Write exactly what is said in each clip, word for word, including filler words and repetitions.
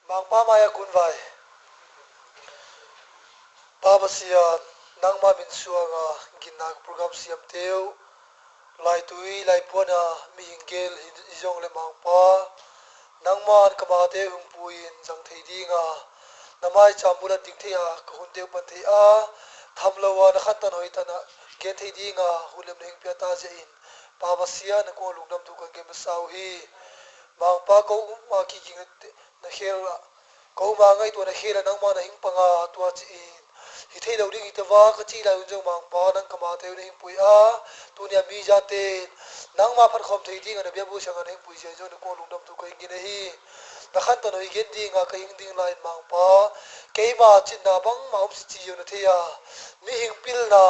Mangpa mai-ah kun vai. Pa Pasian, nangma min suanga ginna ka program siamte uh, laitui laipuana mihing gel hi, hi zong le Mangpa, nangman ka mate uh hong pui-in zang thei dinga, na maicham bula ding thei a ka hunte uh pan thei a, tham lo a na khantan hoih tana gen thei dinga hun lem na hing pia ta zia in, Pa Pasian, na kong lungdam thu kan gen masa uh hi. Mangpa, ko uma kiging na khel ah, ko uma ngaihtuah na khel ah nangma na hing panga tua ci-in hi thei lo ding hi teva ka cih lai un zong Mangpa, nang ka mate uh na hing pui a, tunia mi zate in nangma phatkhawm thei dinga na biabu sianga na hing pui zia in zong na kong lungdam thu ka hing gen ahi. Na khantan hoih gen dinga ka hing ding lai-in Mangpa, keima cinna bangma om si ci zong na thei a, mihing pilna,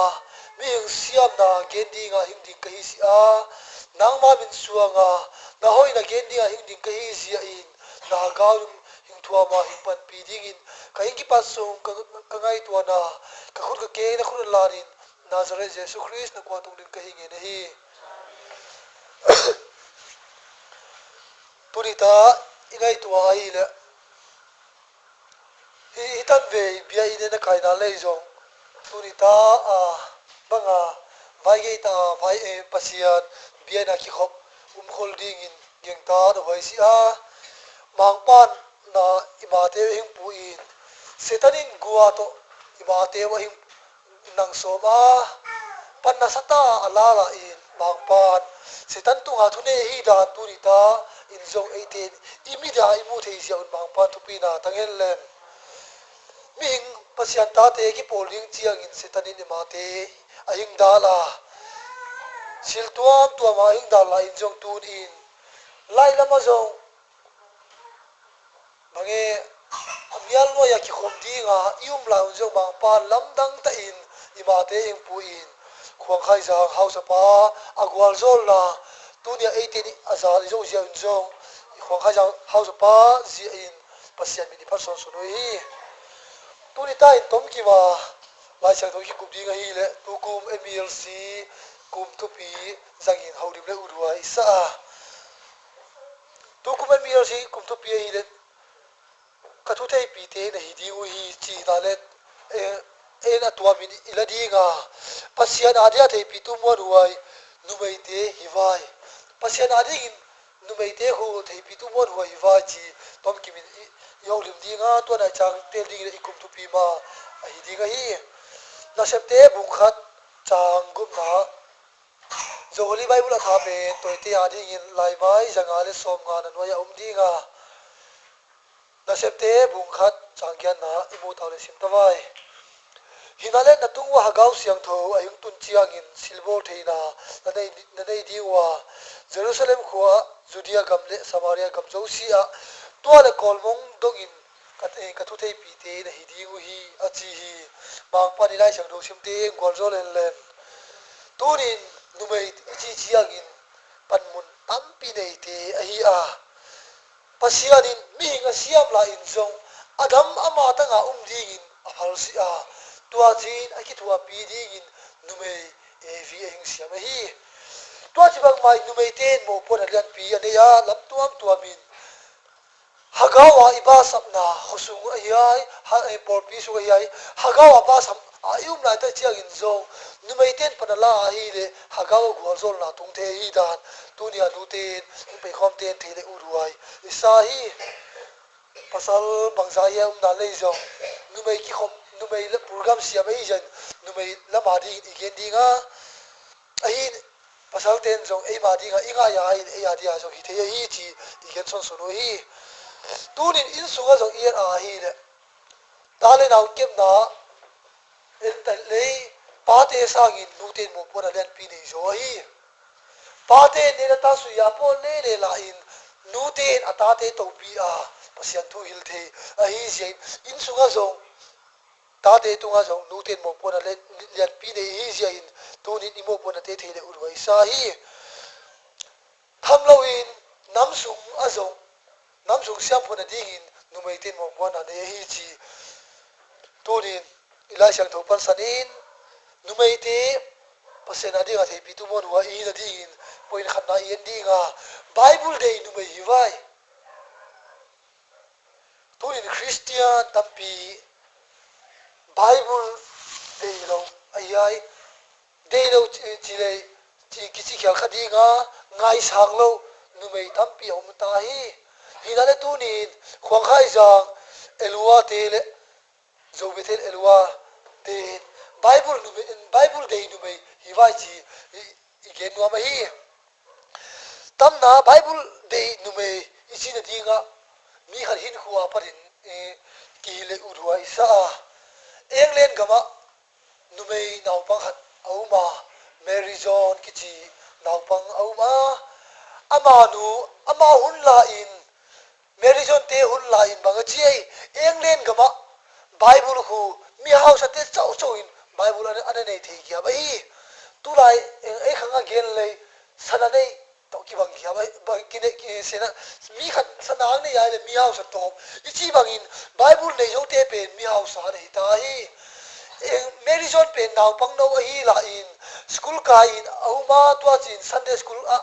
mihing siamna gen dinga hing ding ka hi si a, nangma min suanga na hoihna gen dinga hing ding ka hi zia in, na hagau hing thuama hing panpi dingin ka hing kipat sung ka, ka ngaihtuahna, ka khut ka keng na khut na lanin, Nazareth Jesu Khrist na kua tung ding ka hing ngen ahi. Tuni ta i ngaihtuah ahileh, hi, hi tanvei bia inn ah na kaina lei zong, tuni ta a banga vai gei ta a vai, eh, Pasian bia inn ah kikhop umkhol dingin geng ta na huai si a, Mangpa na i mate uh hing pui-in, Satan in gua tawh i mate uh a hing nang sawm a, panna sata a lala in Mangpan Satan tunga thunei ahi dan tuni ta in zong eite in i mit a i mu thei zia un Mangpan thupina tang hen leng. Mihing Pasian tate kipawl ding ciangin Satan in i mate a hing dal a, sil tuamtuam a hing dal lai in zong tuni in lai lamah zong bang e, a mial nuai-ah kikhom dinga i um lai un zong Mangpa lamdang tahin i mate hing pui-in, Khuangkhaizang hausapa a gualzawlna, tunia eite nih a zal i zo zia un zong i Khuangkhaizang hausapa zia in Pasian min i phat sawnsawn uh hi. Tuni ta in tomkim a Lai Siangtho kikup ding ahileh tukum M E L C kum thupi zangin holim le uthuai i sa a, tukum M E L C kum thupi ahileh ka thutheipite na hi ding uh hi cihna le, eh, en a tuamin i la dinga, Pasian a dia theipitu muanhuai numeite hi vai. Pasian a dingin numeite khu theipitu muanhuai hi vai ci tomkimin i, i holim dinga, tuana i cang tel dingin i kum thupi ma ahi ding ahi. Nasepte bung khat cang gupna, Zo Holy Bible a tha pen tawite a dingin laimai zanga le sawmnga na nuai a um dinga, Nasepte bung khat cang giatna i mu tau le sim ta vai. Hinale na tung uh a hagau siangtho a hing tun ciangin silbawl theina na nei, na nei ding uh a, Jerusalem khua, Judea gam le Samaria gam zosia ah tua le kawlmong dongin ka, eh, ka thutheipite na hi ding uh hi, a ci hi. Mangpan i Lai Siangtho simte gualzawl en len. Tunin numei i ci ciangin panmun tampi neite ahi a, Pasian in mihing a siam lai in zong Adam ama tanga um dingin a phalsi a, tua cin a kithuapi dingin numei Evi a hing siam ahi. Tua ci bangmah in numeite in mawhpuan a lianpi a nei a, lam tuamtuamin hagau a i basapna khuasung ahi ai, ha, eh, pawlpi sung ahi ai, hagau a basap a i um laite ciangin zong numeite in pan a la ahileh hagau a gualzawlna tung thei ahi dan tunia nute in hing peikhawmte in thei le uthuai i sa hi. Pasal bangza i a umna lei zong numei kikhop, numei le program siam ahi zan numei lama dingin i gen dinga, ahi pasalte in zong eima dinga i ngai a, ahi ei a dia zong hi thei ahi ci i gen sawnsawn uh hi. Tunin inn sunga zong i et a ahileh ta le nau kepna en ta lei, pate sangin nute in mawhpuan a lianpi nei zaw ahi. Pate in neina ta sui a pawl lele la in nute in a tate topi a Pasian thu hil thei ahi zia in inn sunga zong tate tunga zong nute in mawhpuan a lian, lianpi nei ahi zia in tunin i mawhpuan a te thei le uthuai sa hi. Tham loin nam sung a zong, nam sung siamphuan a dingin numeite in mawhpuan a nei ahi ci. Tunin i Lai Siangtho pansan in numeite Pasian a dinga theipitu muanhuai i hi nadingin point khatna i en dinga, Bible dei numei hi vai. Tunin Khristian tampi Bible deih lo ahi ai. Deih lo ci, ci lei ci kici khial kha dinga ngaisang lo numei tampi a um ta hi. Hi na le tunin Khuangkhai Zang Elua te le Zo Bethel Elua te in Bible numei, Bible deih numei hi vai ci i, i gen nuam ahi. Tamna Bible deih numei i cina dinga mi khat hinkhua patin, eh, kihileh uthuai sa a. England gamah numei naupang khat a um a, Mary John kici naupang a um a. Ama nu, ama hun lai-in, Mary John te hun lai-in bang a ci ei, England gamah Bible khu mi hausate caucau in Bible ana, ana nei thei giam ahi. Tulai, eh, ei khang a gen lei sana nei tawh kibang giam ahi, bang kine, ki, sena, mi khat sana ang nei ai le mi hausa tawm i ci bangin Bible nei zote pen mi hausa ana hi ta hi. Eh, Mary John pen naupang no ahi lai-in school kai-in a um a, tua cin Sunday school ah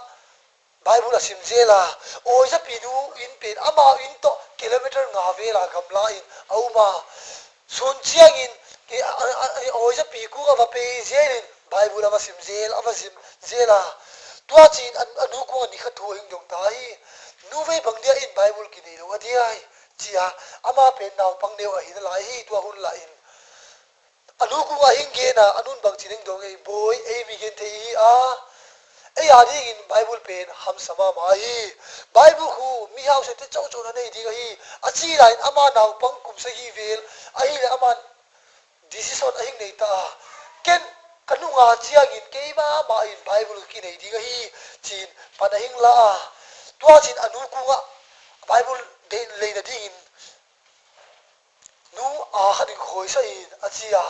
Bible a sim zel a, awizapi nu inn pen amau inn tawh kilometer nga vel a gamla in a um a. Sun ciangin, eh, a, a, a, awizapi kung a va pei zelin Bible a va sim zel, a va sim zel a. Tua cin a, a nu kung a ni khat thu a hing dong ta hi. Nu vei bang dia in Bible kinei lo a diai, ci a, ama pen naupang neu a hi na lai hi, tua hun lai-in. A nu kung a hing gen a, a nun bang ci ding dong ei, bawi, ei mi gen thei hi a, ei a dingin Bible pen hamsa mahmah hi. Bible khu mi hausate caucau na nei ding ahi, a ci lai-in ama naupang kum sagih vel ahi le ama decision a hing nei ta a. Ken ka nunga ciangin keimah mah in Bible ka kinei ding ahi, cin pan a hing la a. Tua cin a nu kung a Bible deih leina dingin nu a khat in khawi sa in a ci a.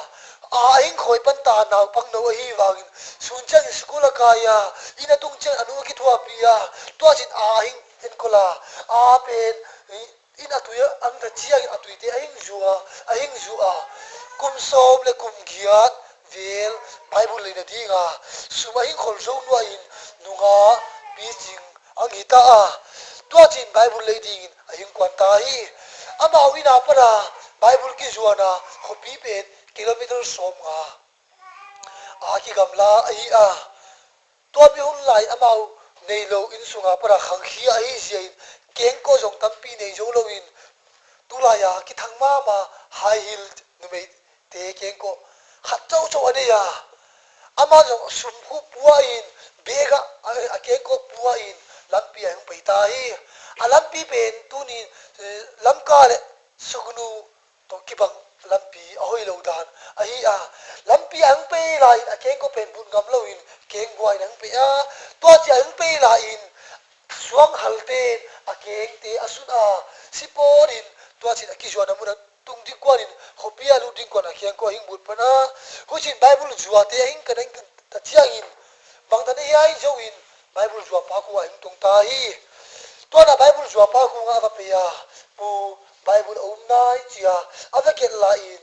A a hing khawi pan ta naupang no ahi vangin sun ciangin school a kai a, inn a tung ciangin a nu a kithuahpih a, tua cin a a hing enkol a, a pen inn a tui a ang ta ciangin a tuite a hing zua, a hing zua a. Kum sawm le kum giat vel Bible leina dinga sum a hing khol zo nuahin nunga picing ang hi ta a. Tua cin Bible lei dingin a hing kuan ta hi. Amau inn a pana Bible kizuana khuapi pen kilometer sawm nga a kigamla ahi a. Tua mi hun lai amau nei lo inn sunga pana khangkhia ahi ziain kengkawh zong tampi nei zo loin tulai a kithang mahmah high heel numei te kengkawh khat caucau a nei a. Ama zong sum khu pua in, bag ah a, a kengkawh pua in lampi a hung pei ta hi. A lampi pen tuni, eh, Lamka le Sugnu tawh kibang lampi a hoih lo dan ahi a. Lampi a hung pei lai-in a kengkawh pen but ngam loin kengbuai in a hung pei a. Tua ci a hung pei lai-in suang halte in a kengte a sun a, sipawt in tua cin a kizuana mun a tung ding kuanin khuapi a lut ding kuan a kengkawh a hing but pan a. Hucin Bible zuate a hing kan a hing ta ciangin bangtan a hiai zo in Bible zuapa khu a hing tung ta hi. Tuana Bible zuapa khu nga a va pei a, pu, Bible a um nai ci a, a va gelh lai-in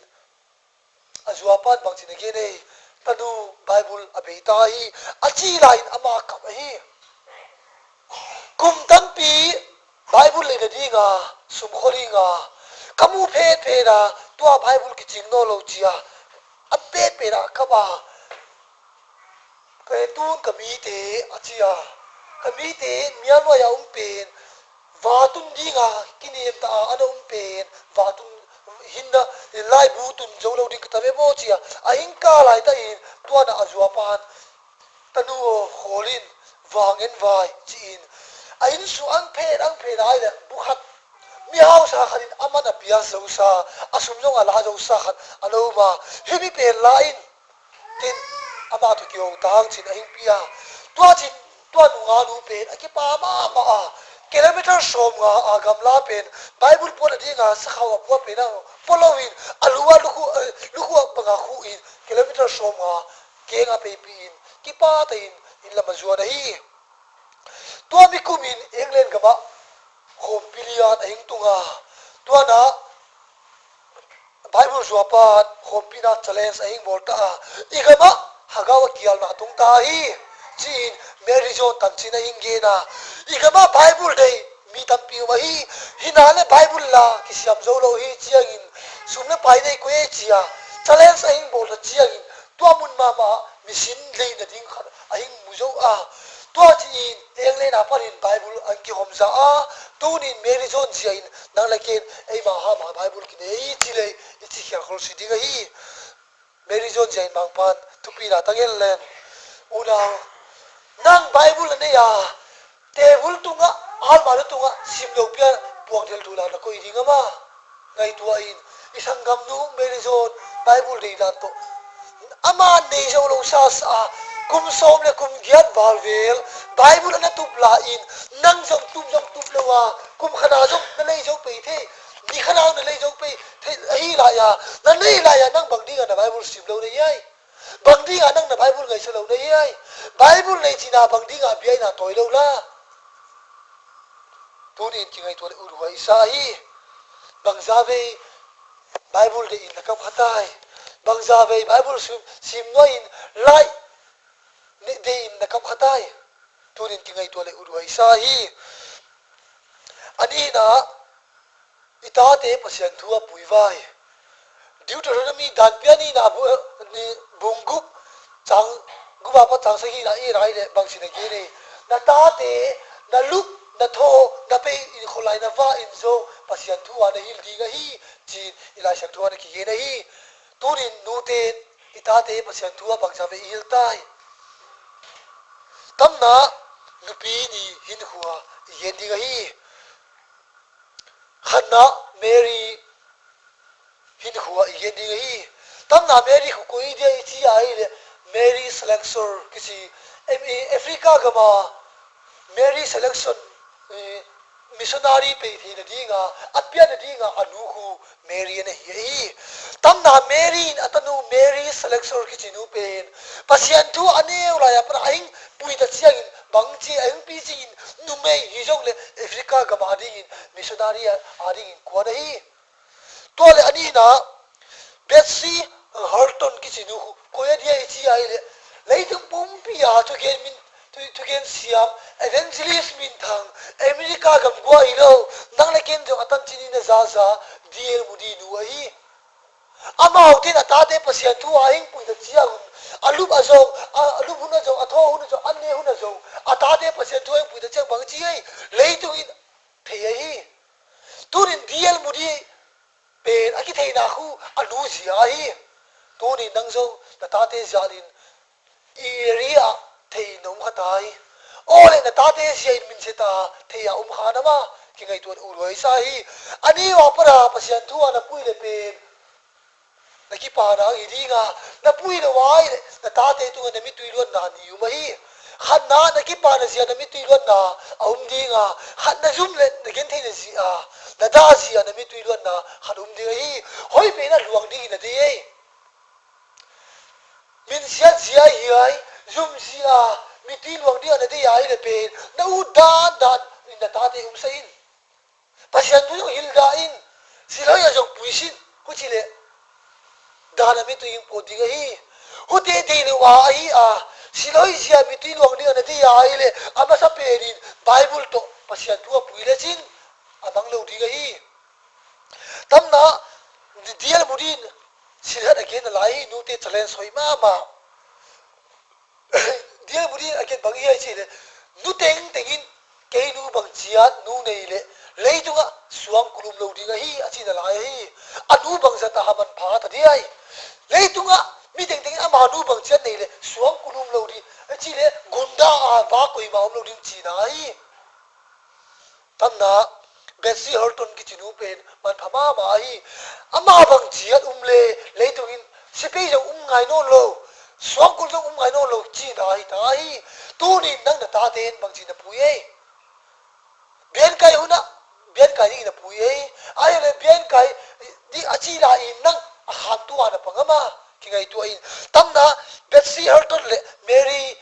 a zuapan bangcin a gen ei, tanu Bible a bei ta hi, a ci lai-in ama kap ahi. Kum tampi Bible leina dinga sum khol inga ka mu phetphet a, tua Bible kicing nawn lo ci a, a phetphet a kap a. Ka tun ka mite a ci a, ka mite mialnuai a um pen vatun dinga kiniam ta a, ana um pen vatun hinna laibu tun zo lo ding ka ta ve maw ci a, a hing ka lai ta in tuana a zuapan tanu aw khawl in vang en vai ci-in a inn sung ang phet ang phet ai le bu khat mi hausa khat in a man a pia zosa, a sum zong a la zosa khat a lo ma, himi pen la in tin ama tu kiho tang cin a hing pia. Tua cin tua nunga nu pen a kipa mahmah a, kilometer sawm nga a gamla pen Bible puan a dinga sakhau a puan pen a pua lo in a lua lukhu, eh, lukhu a banga khu in kilometer sawm nga keng a peipi in kipa ta in inn lam a zuan ahi. Tua mi kumin England gamah khawmpi lian a hing tunga, tuana Bible zuapan khawmpina challenge a hing bawl ta a, i gamah hagau a kialna tung ta hi, ci-in Mary John tancin a hing gen a, i gamah Bible dei Mi tampi um ahi. Hina le Bible la kisiam zo lo hi ciangin, sum le pai nei koi ei cia, challenge a hing bawl ta ciangin, tua mun mahmah misin leina ding khat a hing mu zo a. Tua ci-in England a panin Bible an kihawm za a. Tunin Mary John zia in nang le ken eima hama Bible kinei ci lei i ci khial khol si ding ahi. Mary John zia in Mangpan thupina tang en len. Unau, nang Bible a nei a, table tungah, almari tungah sim lo pian puang thil thu la na koi ding ama? Ngaihtuah in, i sanggamnu Mary John Bible nei dan tawh ama nei zo lo sasa a, kum sawm le kum giat val vel Bible a na tup la in, nang zong tup zong tup lo a, kum khana zong na lei zo pei thei, ni khana na lei zo pei thei ahi lai a, na nei lai a nang bang dinga na Bible sim lo na hi ai? Bang dinga nang na Bible ngaihsa lo na hi ai? Bible nei cina bang dinga bia ina tawi lo la? Tunin kingaihtuah le uthuai sa hi. Bangza vei Bible de in na kam khatai. Bangza vei Bible sim, sim nuai in lai de in na kam khatai. Tunin kingaihtuah le uthuai sa hi. A nihna, i tate Pasian thu a pui vai. Deuteronomy dan pia nihna bu-, ni bung gup, cang gup a pa cang sagihna i rai le bangsin a gen e. Na tate, na lup, na thaw, na pei in kholai na va in zong Pasian thu a na hil ding ahi, ci-in i Lai Siangtho a na kigen ahi. Tunin nuten i tate Pasian thu a bangza ve i hil tai. Tamna nupi ni hinkhua i gen ding ahi. Khatna Mary hinkhua i gen ding ahi. Tamna Mary khu koi dia i ci a hi le Mary Slessor kici, em, i Africa gama Mary Slessor, eh, missionary pei theina dinga, a pianna dinga a nu khu Mary a na hi ahi. Tamna Mary in a tanu Mary Slessor kici nu pen Pasian thu a neu lai a pana a hing pui ta ciangin bang ci a hing pi ciangin numei hi zong le Africa gama a dingin missionary a, a dingin kuan ahi. Tua le a nihna Betsy Horton kici nu khu koi a dia i ci a hi le leitung pumpi a thugen min, thu, thugen siam evangelist minthang America gam gua hi lo, nang le ken zong a tancin in a zaza D L Moody nu ahi. Amau tin a tate Pasian thu a hing pui ta ciangun a lup a zong, a, a lup hun a zong, a thaw hun a zong, a ne hun a zong a tate Pasian thu a hing pui ta ciang bang ci ei? Leitung in thei ahi. Tunin D L Moody pen a kitheina khu a nu zia ahi. Tunin nang zong na tate zianin i area thei na um kha tai. Aw le na tate zia in minse ta thei a um kha nama? Kingaihtuah uthuai sa hi. A ni a para Pasian thu a na pui le pen na kipana ang hi dinga, na pui lo ai le na tate tunga na mitui luanna ni um ahi. Khatna na kipana zia na mitui luanna a um dinga, khatna zum le na gentheina zia, na dah zia na mitui luanna khat um ding ahi. Hoi pen a luang dingin a dei ei. Minsiat zia hi ai, zum zia mitui luang dinga na dei ai le pen na ut dan dan in na tate um sa in. Pasian thu zong hilh dah in, silhoi a zong pui sin, huci le dan a mitui in pawt ding ahi. Hute dei le ua ahi a, silhoi zia mitui luang ding a na dei a ahi le a masa penin Bible tawh Pasian thu a pui le cin a mang lo ding ahi. Tamna D L Moody in silhat a gen a lai hi, nute challenge hoi mahmah. D L Moody a gen bang hi ai ci le, nu tengteng in kei nu bang ciat nu nei le leitungah suang kulum lo ding ahi a cina lai ahi. A nu bang zata a manpha ta di ai. Leitungah mi tengteng in ama nu bang ciat nei le suang kulum lo ding a ci le gunda a va koima om lo ding cina ahi. Tamna Betsy Horton kici nu pen manpha mahmah ahi. Ama bang ciat um le leitung in sipai zong um ngai nawn lo, suangkul zong um ngai nawn lo cina ahi ta ahi. Tunin nang na tate in bang cina pui ei? Biankai hunah biankai dingin a pui ei. Ahi le biankai di a cina in nang a khantu a na pang ama? Kingaihtuah in. Tamna Betsy Horton le Mary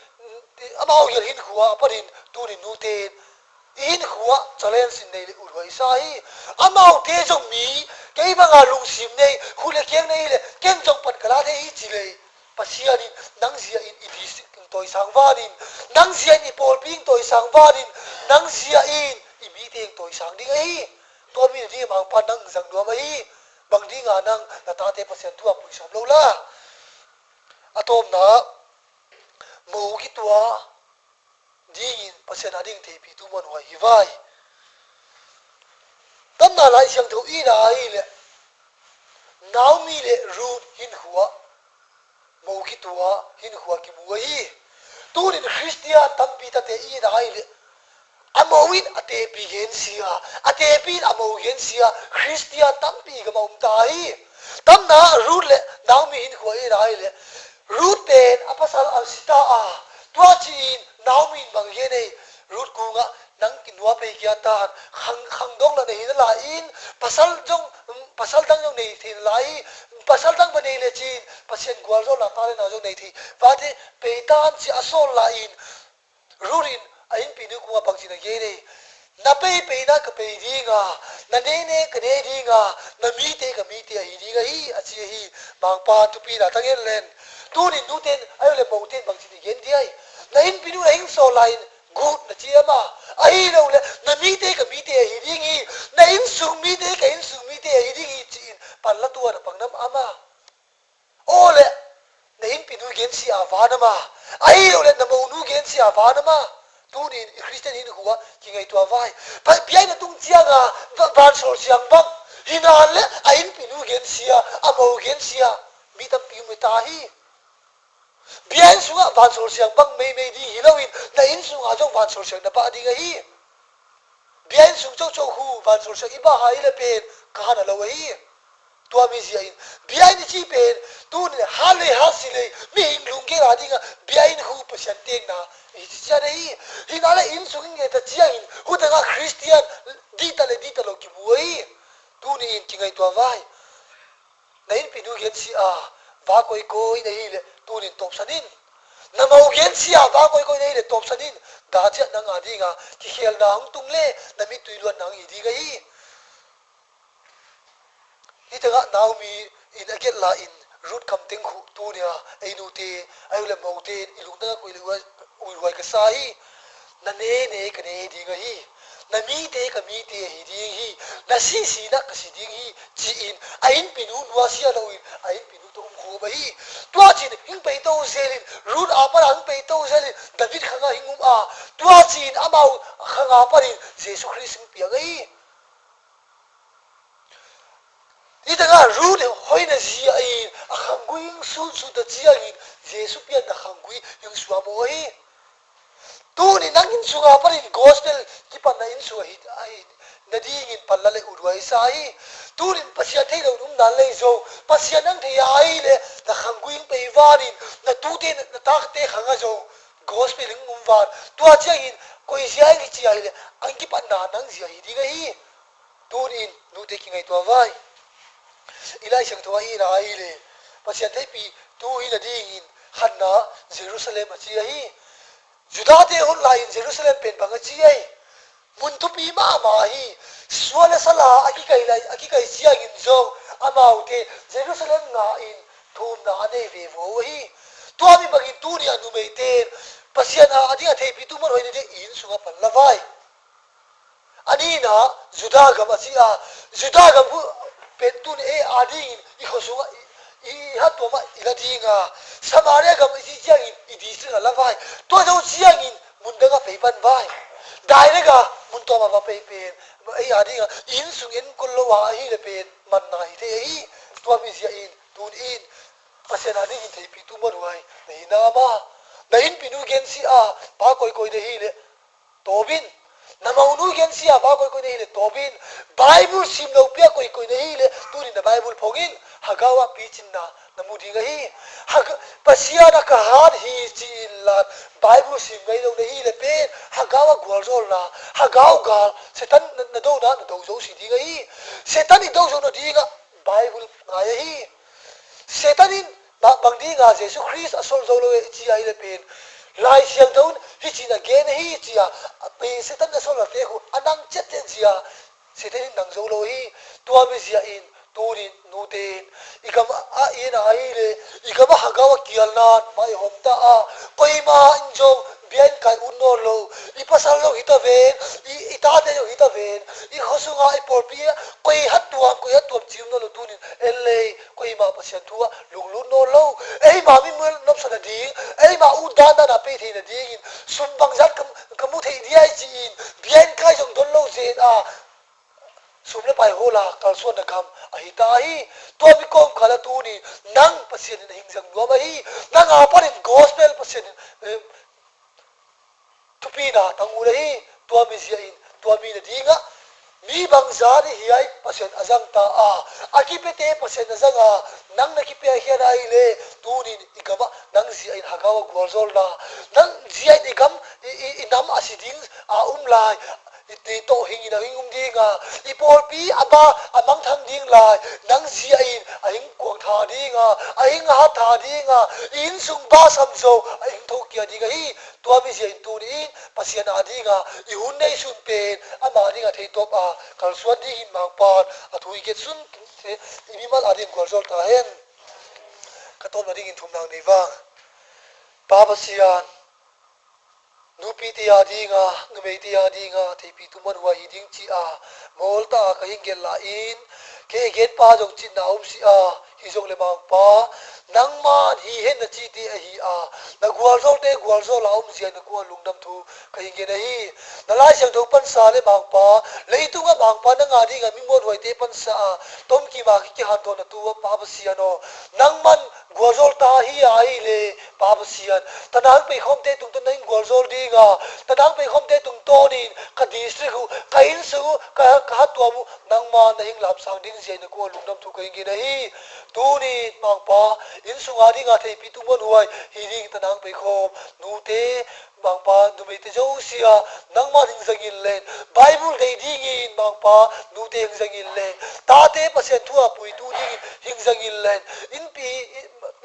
amau hial hinkhua a panin tunin nuten i hinkhua challenge in nei le uthuai sa hi. Amaute zong mi kei banga lungsim nei, khut le kiang nei le ken zong pan ka la thei hi ci le Pasian in nang zia in i di tawisang vanin, nang zia in i pawlpi in tawisang vanin, nang zia in I mite in tawisang ding ahi. Tua mi nading Mangpa nang zang nuam ahi. Bang dinga nang na tate Pasian thu a pui sawm lo la? A tawpna, mo kitua dingin Pasian ading theipi tu man huai hi vai. Tamna Lai Siangtho i na ahi leh Naomi le Ruth hinkhua, mo kitua hinkhua kimu ahi. Tunin Khristian tampi tate i na ahi leh a mo in a tepi gensia, a tepi in a mo gensia Khristian tampi gam a um ta hi. Tamna Ruth le Naomi hinkhua i na ahi leh Ruth pen a pasal a sita a, tua ci-in Naomi in bang gen ei? Ruth kungah nang kinua pei kia tan khang, khang dong la nei na la in, pasal dong, pasal dang dong nei thei na la hi. Pasal dang ba nei le cin Pasian gualzawlna ta le na dong nei thei. Vate pei tan ci a sawl la in, Ruth in a innpinu kungah bangcin a gen ei? Na pei peina ka pei dinga, na neine ka nei dinga, na mite ka mite ahi ding ahi, a ci ahi. Mangpa thupina tang en len. Tunin nuten ayo le moten bangcin i gen diai? Na innpinu na hing sawl la in gut na ci ama, ahi lo le na mite ka mite ahi ding hi, na innsung mite ka innsung mite ahi ding hi ci-in panla tua na pangnam ama. Aw le, na innpinu gensia van ama, ahi lo le na monu gensia van ama. Tunin i Khristian hinkhua kingaihtua vai. Biakinn a tung cianga vansol siang bang hi nan le a innpinu gensia, a mo gensia mi tampi um ta hi. Biakinn sungah vansol siang bang meimei ding hi loin na inn sungah zong vansol siang na bah ding ahi. Biakinn sung coco khu vansol siang i bah ha i le pen ka hana lo ahi. Tua mi zia in biakinn i ci pen tunin hat lei hat si lei mihing lungkela dingah biakinn khu Pasian tengna i ci cian ahi. Hina le inn sung in ngeita ciangin hutengah Khristian dihta le dihta lo kimu ahi. Tuni in kingaihtua vai. Na innpinu gensia va koikoi na hi le tunin tawpsan in. Na mo gensia va koikoi na hi le tawpsan in. Daciah nang a dinga kikhelna hong tung le na mittui luat nang hi ding ahi. Hitengah Naomi in a gelh la in Ruth kamteng khu tunia ei nute, ei u le mote in i lungtang a koih le uihuai ka sa hi. Na nene ka ne ding ahi. Na mite ka mite ahi ding hi. Na sihsihna ka si ding hi ci-in a innpinu nuasia loin a innpinu tawh um khawm ahi. Tua cin hing peito zelin Ruth a pana hing peito zelin David khanga hing um a, tua cin amau khanga panin Jesu Khrist hing piang ahi. Hi tengah Ruth hoina zia in a khanggui hing sunsut a ciangin Jesu pianna khanggui hing suam aw hi. Tuni nang inn sunga panin gospel kipatna inn sunga hi, ahi nadingin panla le uruai sa hi. Tunin Pasian thei lo um nan lei zo, Pasian nang thei ahi le na khanggui hing pei vanin na tute na takte khanga zo gospel hing um van. Tua ciangin koi zia hing hi ci ahi le ang kipatna nang zia hi ding ahi. Tunin nute kingaihtua vai. I Lai Siangtho a i na ahi le Pasian theipi tu hi nadingin khatna Jerusalem a ci ahi. Judate hun lai-in Jerusalem pen bang a ci ahi. Mun thupi mahmah hi. Sual le sala a kikai lai, a kikai ciangin zong amaute Jerusalem nga in thumna a nei ve vo ahi. Tua mi bangin tuni a numeite in Pasian a a ding a theipi tu man hoih nading inn sunga pan la vai. A nina Juda gam a ci a, Juda gam hu pen tun ei a dingin i khua sungah i, i hattuamah i la dinga, Samaria gam i ci ciangin i district a la vai. Tua zo ciangin mun dangah pei pan vai. Direct a mun tuamah va pei pen ei a dinga inn sung en kul lo a ahi le pen manna hi thei ahi. Tua mi zia in tun in Pasian a dingin theipi tu man huai na hi na ama. Na innpinu gensia pa koikoi na hi le tawbin. Na monu gensia pa koikoi na hi le tawbin. Bible sim lo pia koikoi na hi le tunin na Bible phongin Hagau a picinna na mu ding ahi. Hag-, Pasian a ka hat hi ci-in lan Bible sim ngei lo na hi le pen Hagau a gualzawlna, Hagau gal, Satan na, na dona na do zo si ding ahi. Satan i do zo na dingah Bible ngai ahi. Satan in mah bang dinga Jesu Khrist a sol zo lo e i ci ahi le pen Lai Siangtho in hi cin a gen ahi ci a, a pen Satan a sol a te khu a nang ciatciat zia Satan in nang zo lo hi. Tua mi zia in tunin nute in i gam a i na ahi le i gam a Hagau a kialnan mah i hom ta a, koima in zong Biakinn kai ut nawn lo, i pasal zong hi ta ven, i, i tate zong hi ta ven, i khua sunga i pawlpi ah koi hat tuam, koi hat tuam ci um nawn lo. Tunin en lei, koimah Pasian thu ah lunglut nawn lo. Eimah mi mual nopsa nading, eimah ut dandan a pei thei nadingin sum bangzat ka, ka mu thei diai ci-in biakinn kai zong don lo zen a, sum le pai hawla kalsuanna gam ahi ta hi. Tua mi kawmkal ah tuni nang Pasian in a hing zang nuam ahi. Nang a panin gospel Pasian in, em, thupina tang ut ahi. Tua mi zia in, tua mi nadingah mi bangzat i hiai Pasian a zang ta a, a kipiate Pasian a zang a, nang na kipia hian a hi le, tunin i gamah nang zia in hagau a gualzawlna, nang zia in i gam, i, i, i nam a si ding a um lai, i, i tawh hingin a hing um ding a, i pawlpi a ba a mangthang ding lai, nang zia in a hing kuang tha ding a, a hing hat tha ding a, i innsung ba sam zo a hing thokia ding ahi. Tua mi zia in tuni in Pasian a ding a i hun nei sun pen ama ding a theitawp a kalsuan dingin Mangpan a thu i get sun te i mimal a ding gualzawl ta hen. Ka tawpna dingin thum nang nei vang. Pa Pasian, nupite a ding a, numeite a ding a theipi tum man huai hi ding ci a mawl ta a ka hing gelh lai in, kei a gen pa zong citna um si a, hi zong le Mangpa, nangman hi hen na cite ahi a, na gualzawlte gualzawl a um zia na kua lungdam thu ka hing gen ahi. Na Lai Siangtho pansa le Mangpa, leitungah Mangpa nang a ding a mi muanhuaite pansa a tomkim a ki, kihanthawn na tu a Pa Pasian aw, nangman gualzawl ta hi a hi le Pa Pasian, tanang peikhawmte tungtawn na hing gualzawl ding a, tanang peikhawmte tungtawnin ka district uh, ka innsung uh, ka, ka hatuam uh nangman na hing lapsang ding zia na kua lungdam thu ka hing gen ahi. Tuni Mangpa, innsung a ding a theipi tum man huai hi ding tanang peikhawm nute, Mangpa, numeite zosia nangman hing zangin len, Bible dei dingin Mangpa nute hing zangin len, tate Pasian thu a puitu dingin hing zangin len, innpi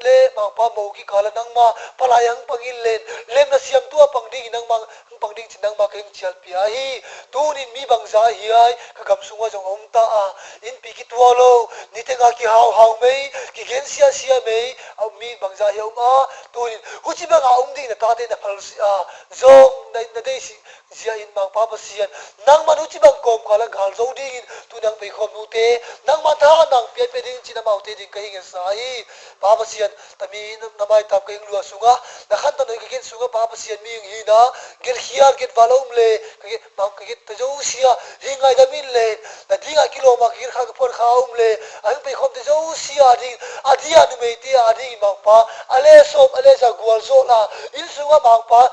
le Mangpa mo kikal a nangma palai hang pangin len, lemna siamtu a pang dingin nangma hang pang ding cin nangma ka hing cialpia hi. Tunin mi bangza hiai ka gam sungah zong a um ta a, innpi kituak lo, niteng a kihauhau mei, kigen siasia mei a um mi bangza hi a um a, tunin huci banga um ding na tate na phal si a, zong na, na deih si zia in Mangpa Pasian, nangman huci bang kawmkal a gal zo dingin tu nang peikhawm nute, nangman thahat nang pianpia ding cin amaute ding ka hing etsa hi. Pa Pasian, tami na, na maitam ka hing lua sungah, na khantan hoi ka gen sungah Pa Pasian mi hing hina, gelkhial, getval a um le, ka get, Mang, ka get ta zosia hing ngaidam in le, na dingah kilawm a ka get kha ka phuan kha a um le, a hing peikhawmte zosia a ding, a dia numeite a ding in Mangpa, a le sawm, a le za gualzawl a, inn sungah Mangpa,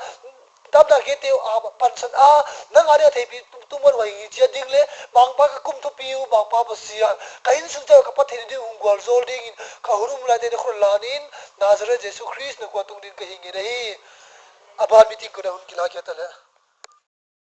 damna kei teu a pansan a, nang a ding a theipi tum, tum man huai hi ciat ding le, Mangpa ka kum thupi uh Mangpa Pasian, ka innsung teu ka pat thei ding hong gualzawl dingin, ka hun um laite na khut lanin, Nazareth Jesu Khrist na kua tung ding ka hing in ahi. A ban meeting ko na hun kilak kia ta le.